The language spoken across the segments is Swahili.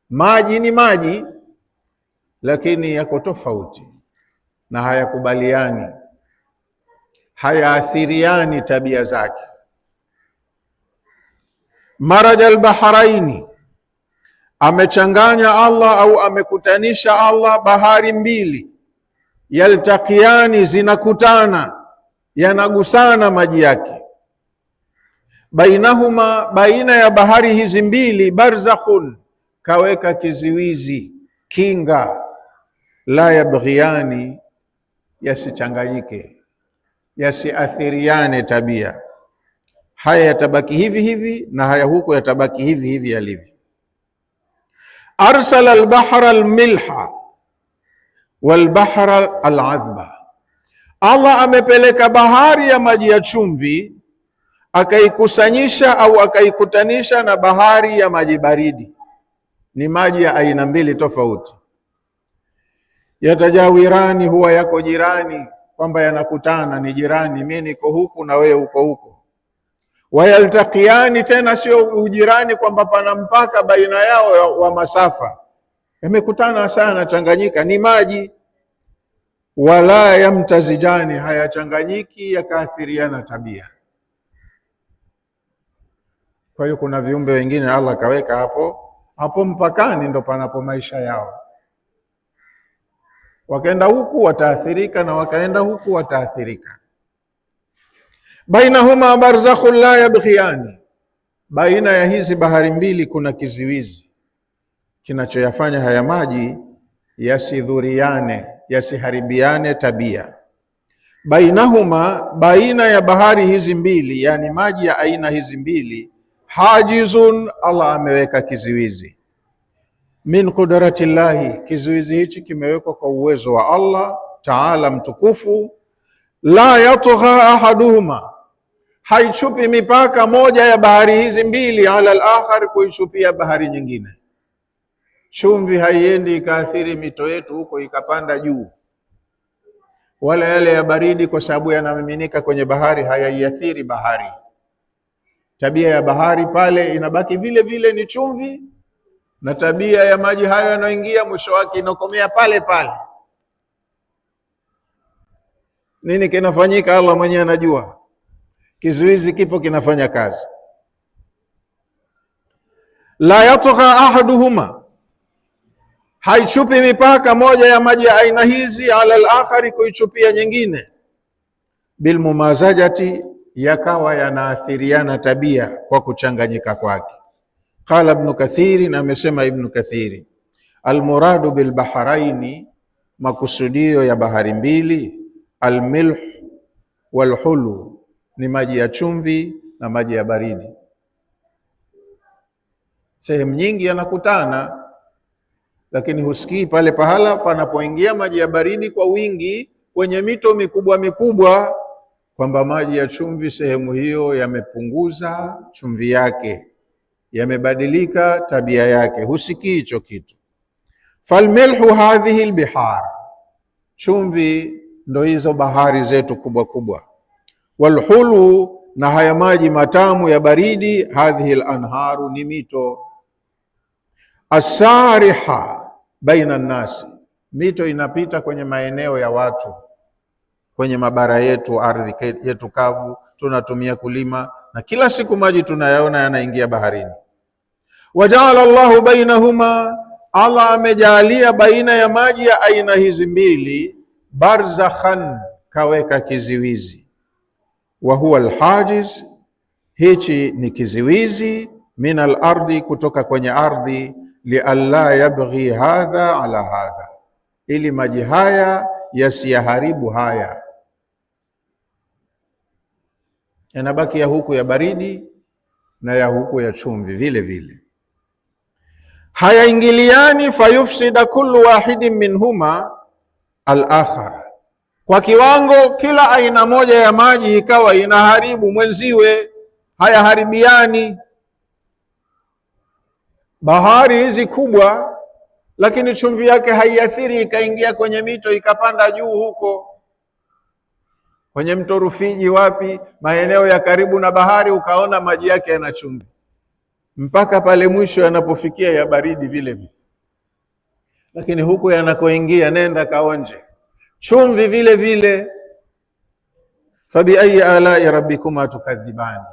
Maji ni maji, lakini yako tofauti na hayakubaliani, hayaathiriani tabia zake. Maraja albaharaini, amechanganya Allah au amekutanisha Allah bahari mbili, yaltaqiani, zinakutana, yanagusana maji yake. Bainahuma, baina ya bahari hizi mbili, barzakhun, kaweka kiziwizi, kinga, la yabghiani, yasichanganyike, yasiathiriane tabia. Haya yatabaki hivi hivi na haya huko yatabaki hivi hivi yalivyo. Arsala albahra almilha walbahra aladhba, Allah amepeleka bahari ya maji ya chumvi akaikusanyisha au akaikutanisha na bahari ya maji baridi. Ni maji ya aina mbili tofauti. Yatajawirani, huwa yako jirani, kwamba yanakutana, ni jirani, mimi niko huku na wewe uko huko. Wayaltaqiani, tena sio ujirani kwamba pana mpaka baina yao wa masafa, yamekutana sana, changanyika, ni maji. Wala yamtazijani, hayachanganyiki yakaathiriana tabia. Kwa hiyo kuna viumbe wengine Allah kaweka hapo hapo mpakani, ndo panapo maisha yao. Wakaenda huku wataathirika, na wakaenda huku wataathirika. Bainahuma barzakhun la yabghiyani, baina ya hizi bahari mbili kuna kiziwizi kinachoyafanya haya maji yasidhuriane, yasiharibiane tabia. Bainahuma, baina ya bahari hizi mbili, yani maji ya aina hizi mbili, hajizun, Allah ameweka kiziwizi. Min qudrati llahi, kizuizi hichi kimewekwa kwa uwezo wa Allah taala mtukufu. La yatgha ahaduhuma, haichupi mipaka moja ya bahari hizi mbili, ala al-akhar, kuichupia bahari nyingine. Chumvi haiendi ikaathiri mito yetu huko ikapanda juu, wala yale ya baridi, kwa sababu yanamiminika kwenye bahari, hayaiathiri bahari. Tabia ya bahari pale inabaki vile vile, ni chumvi, na tabia ya maji hayo yanayoingia mwisho wake inakomea pale pale. Nini kinafanyika? Allah mwenyewe anajua. Kizuizi kipo kinafanya kazi. La yatgha ahaduhuma, haichupi mipaka moja ya maji ya aina hizi, ala al-akhari, kuichupia nyingine. Bilmumazajati, yakawa yanaathiriana tabia kwa kuchanganyika kwake. Qala Ibnu Kathiri, na amesema Ibnu Kathiri, almuradu bilbaharaini, makusudio ya bahari mbili, almilh walhulu, ni maji ya chumvi na maji ya baridi. Sehemu nyingi yanakutana, lakini husikii pale pahala panapoingia maji ya baridi kwa wingi kwenye mito mikubwa mikubwa, kwamba maji ya chumvi sehemu hiyo yamepunguza chumvi yake, yamebadilika tabia yake, husikii hicho kitu. Falmilhu hadhihi lbihar, chumvi ndo hizo bahari zetu kubwa kubwa. Walhulu, na haya maji matamu ya baridi, hadhihi lanharu, ni mito. Asariha baina nnasi, mito inapita kwenye maeneo ya watu, kwenye mabara yetu, ardhi yetu kavu tunatumia kulima, na kila siku maji tunayaona yanaingia baharini. Wajaala Allahu bainahuma, Allah amejalia baina ya maji ya aina hizi mbili, barzakhan, kaweka kiziwizi. Wa huwa alhajiz, hichi ni kiziwizi, min alardi, kutoka kwenye ardhi, lialla yabghi hadha ala hadha, ili maji haya yasiyaharibu haya, yanabaki ya huku ya baridi na ya huku ya chumvi vile vile, hayaingiliani. Fayufsida kullu wahidin minhuma al-akhar, kwa kiwango kila aina moja ya maji ikawa inaharibu mwenziwe, hayaharibiani. Bahari hizi kubwa, lakini chumvi yake haiathiri ikaingia kwenye mito ikapanda juu huko kwenye mto Rufiji, wapi, maeneo ya karibu na bahari, ukaona maji yake yana chumvi mpaka pale mwisho yanapofikia ya baridi vile vile. lakini huku yanakoingia nenda kaonje chumvi vile vile. Fabi ayi alai rabbikuma tukadhibani,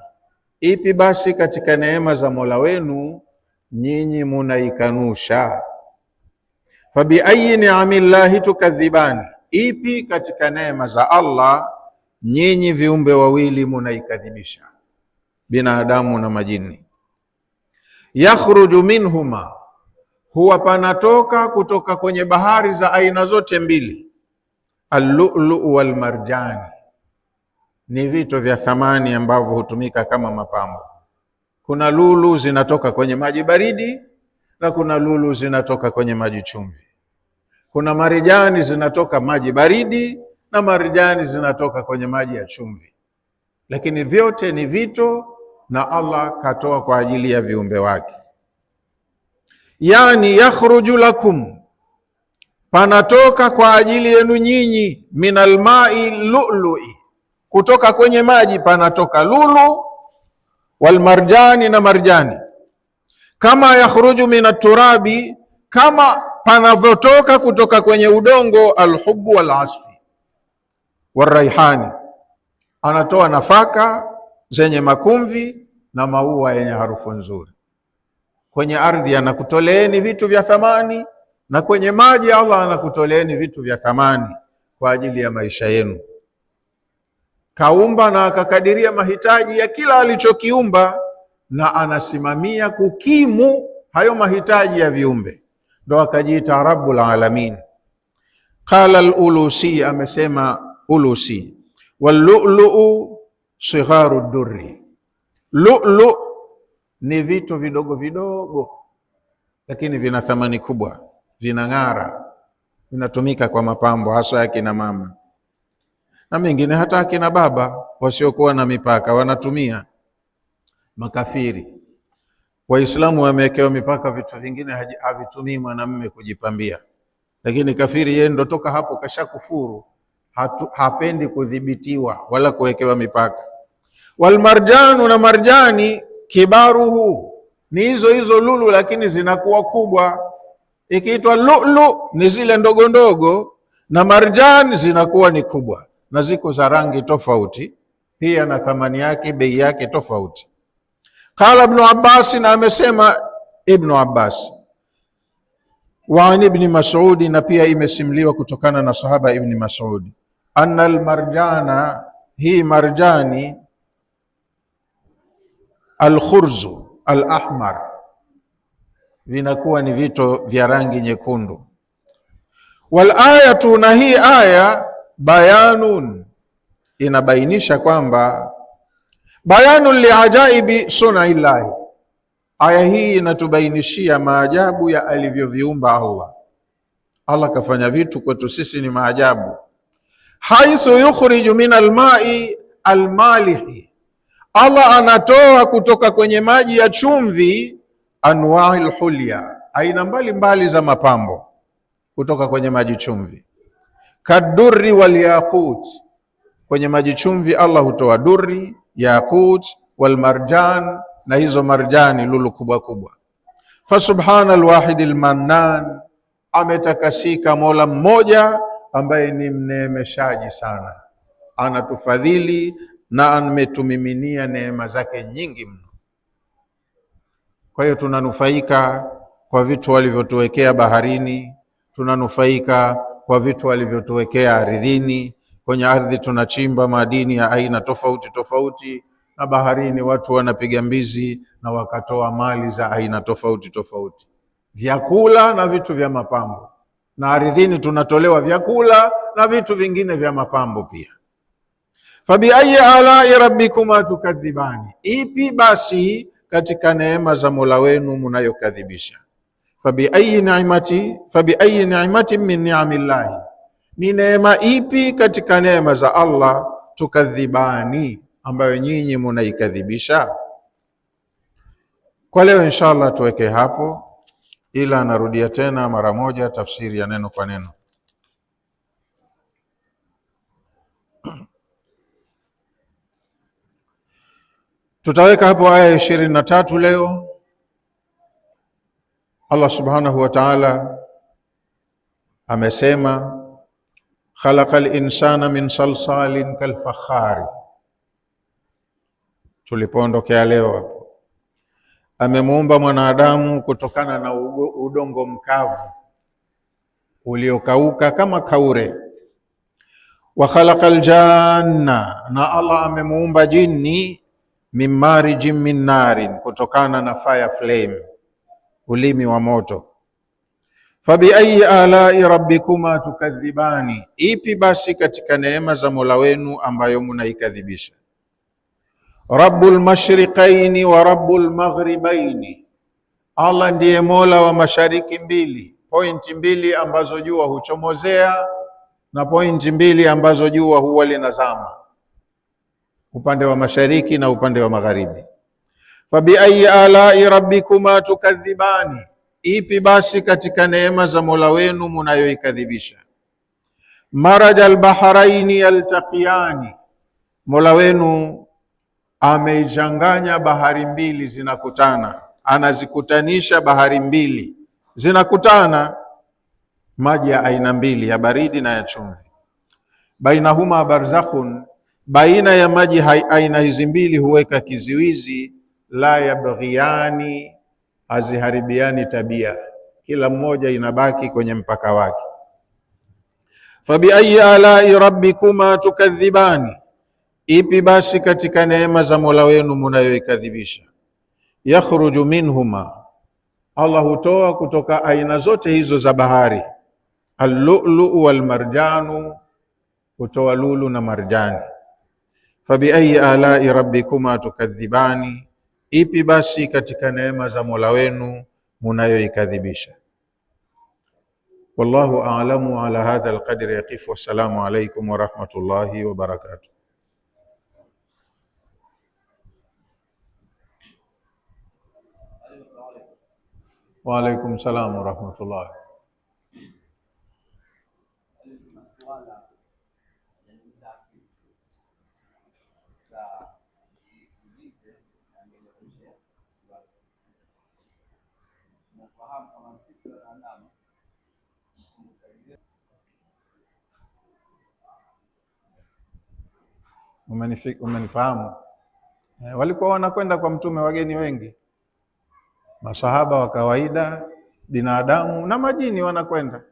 ipi basi katika neema za Mola wenu nyinyi munaikanusha? Fabi ayi ni'amillahi tukadhibani, ipi katika neema za Allah nyinyi viumbe wawili munaikadhibisha, binadamu na majini? Yakhruju minhuma, huwa panatoka kutoka kwenye bahari za aina zote mbili, allulu walmarjani, ni vito vya thamani ambavyo hutumika kama mapambo. Kuna lulu zinatoka kwenye maji baridi na kuna lulu zinatoka kwenye maji chumvi. Kuna marijani zinatoka maji baridi na marijani zinatoka kwenye maji ya chumvi, lakini vyote ni vito na Allah katoa kwa ajili ya viumbe wake. Yani yakhruju lakum, panatoka kwa ajili yenu nyinyi, minal mai lu'lu'i, kutoka kwenye maji panatoka lulu, walmarjani, na marjani. Kama yakhruju minat turabi, kama panavyotoka kutoka kwenye udongo, alhubu walasfi waraihani, anatoa nafaka zenye makumvi na maua yenye harufu nzuri. Kwenye ardhi anakutoleeni vitu vya thamani, na kwenye maji Allah anakutoleeni vitu vya thamani kwa ajili ya maisha yenu. Kaumba na akakadiria mahitaji ya kila alichokiumba, na anasimamia kukimu hayo mahitaji ya viumbe, ndo akajiita Rabbul Alamin. Qala al-Ulusi, amesema Ulusi, wallulu sigharu durri, lulu ni vitu vidogo vidogo lakini vina thamani kubwa, vinang'ara, vinatumika kwa mapambo hasa ya kina mama na mengine hata akina baba wasiokuwa na mipaka wanatumia. Makafiri Waislamu wamewekewa mipaka, vitu vingine havitumii mwanamume kujipambia, lakini kafiri yeye ndo toka hapo kashakufuru, hapendi kudhibitiwa wala kuwekewa mipaka. Walmarjanu, na marjani, kibaruhu ni hizo hizo lulu, lakini zinakuwa kubwa. Ikiitwa lulu ni zile ndogo ndogo, na marjani zinakuwa ni kubwa, na ziko za rangi tofauti pia, na thamani yake, bei yake tofauti. Qala Ibn Abbas, na amesema Ibn Abbas, wa an Ibn Mas'ud, na pia imesimliwa kutokana na sahaba Ibn Mas'ud, anna almarjana, hii marjani, alkhurzu alahmar, vinakuwa ni vito vya rangi nyekundu. Wal ayatu, na hii aya bayanun, inabainisha kwamba bayanun liajaibi sunaillahi, aya hii inatubainishia maajabu ya alivyoviumba Allah. Allah kafanya vitu kwetu sisi ni maajabu. Haithu yukhriju min almai almalihi, Allah anatoa kutoka kwenye maji ya chumvi anwai lhulya, aina mbalimbali za mapambo kutoka kwenye maji chumvi. Kadurri walyaqut, kwenye maji chumvi Allah hutoa durri, yaqut, walmarjan, na hizo marjani lulu kubwa kubwa. Fasubhana alwahidi almannan, ametakasika Mola mmoja ambaye ni mneemeshaji sana, anatufadhili na ametumiminia neema zake nyingi mno. Kwa hiyo tunanufaika kwa vitu walivyotuwekea baharini, tunanufaika kwa vitu walivyotuwekea ardhini. Kwenye ardhi tunachimba madini ya aina tofauti tofauti, na baharini watu wanapiga mbizi na wakatoa mali za aina tofauti tofauti, vyakula na vitu vya mapambo. Na ardhini tunatolewa vyakula na vitu vingine vya mapambo pia. Fabi ayi alai rabbikuma tukadhibani, ipi basi katika neema za Mola wenu munayokadhibisha? Fabi ayi ni'mati, fabi ayi ni'matin min ni'amillahi, ni neema ipi katika neema za Allah tukadhibani, ambayo nyinyi munaikadhibisha? Kwa leo inshallah tuweke hapo, ila narudia tena mara moja tafsiri ya neno kwa neno. Tutaweka hapo aya 23 leo. Allah subhanahu wa ta'ala Amesema khalaqal insana min salsalin kalfakhari. Tulipoondokea leo hapo, amemuumba mwanadamu kutokana na udongo mkavu uliokauka kama kaure. Wa khalaqal janna, na Allah amemuumba jini min marijin min narin, kutokana na fire flame, ulimi wa moto. Fabi ayi alai rabbikuma tukadhibani, ipi basi katika neema za Mola wenu ambayo munaikadhibisha? Rabbul mashriqaini wa rabbul maghribaini, Allah ndiye Mola wa mashariki mbili, pointi mbili ambazo jua huchomozea na pointi mbili ambazo jua huwa linazama, upande wa mashariki na upande wa magharibi. Fabi ayi alai rabbikuma tukadhibani, ipi basi katika neema za Mola wenu munayoikadhibisha? Maraja albaharaini yaltaqiyani, Mola wenu ameichanganya bahari mbili zinakutana, anazikutanisha bahari mbili zinakutana, maji ya aina mbili, ya baridi na ya chumvi. Bainahuma barzakhun, baina ya maji aina hizi mbili huweka kiziwizi. La yabghiyani, haziharibiani tabia, kila mmoja inabaki kwenye mpaka wake. Fabi ayi alai rabbikuma tukadhibani, ipi basi katika neema za Mola wenu munayoikadhibisha? Yakhruju minhuma, Allah hutoa kutoka aina zote hizo za bahari, allulu walmarjanu, hutoa lulu na marjani. Fabi ayi alai rabbikuma tukadhibani, ipi basi katika neema za Mola wenu munayoikadhibisha? Wallahu a'lamu ala hadha alqadri yaqif. Wassalamu alaykum wa rahmatullahi wa barakatuh. Wa alaykum salam wa rahmatullah. Umenifahamu? Walikuwa wanakwenda kwa Mtume wageni wengi, masahaba wa kawaida, binadamu na majini wanakwenda,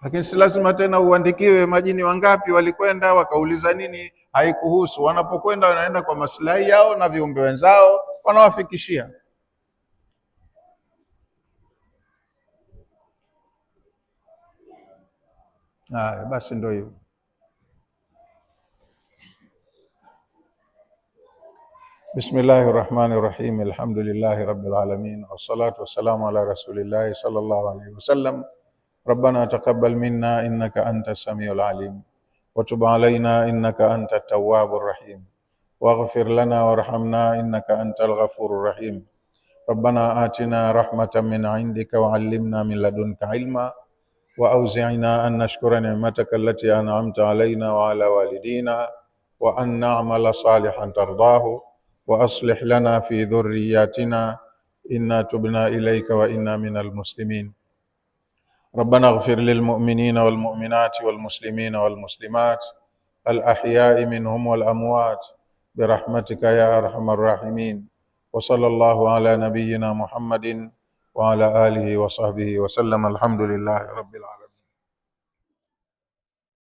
lakini si lazima tena uandikiwe majini wangapi walikwenda wakauliza nini, haikuhusu. Wanapokwenda wanaenda kwa maslahi yao na viumbe wenzao wanawafikishia. Basi ndio hivyo. Bismillahirrahmanirrahim. Alhamdulillahi rabbil alamin wassalatu wassalamu ala rasulillahi sallallahu alayhi wasallam. Rabbana taqabbal minna innaka antas samiul alim wa tub alayna innaka antat tawwabur rahim waghfir lana warhamna innaka antal ghafurur rahim. Rabbana atina rahmatan min indika wa allimna min ladunka ilma wa awzi'na an nashkura ni'mataka allati an'amta alayna wa ala walidina wa an na'mala salihan tardahu wa aslih lana fi dhurriyyatina inna tubna ilayka wa inna minal muslimin. Rabbana ighfir lil mu'minina wal mu'minati wal muslimina wal muslimat al ahya'i minhum wal amwat birahmatika ya arhamar rahimin. Wa sallallahu ala nabiyyina Muhammadin wa ala alihi wa sahbihi wa sallam. Alhamdulillahi rabbil alamin.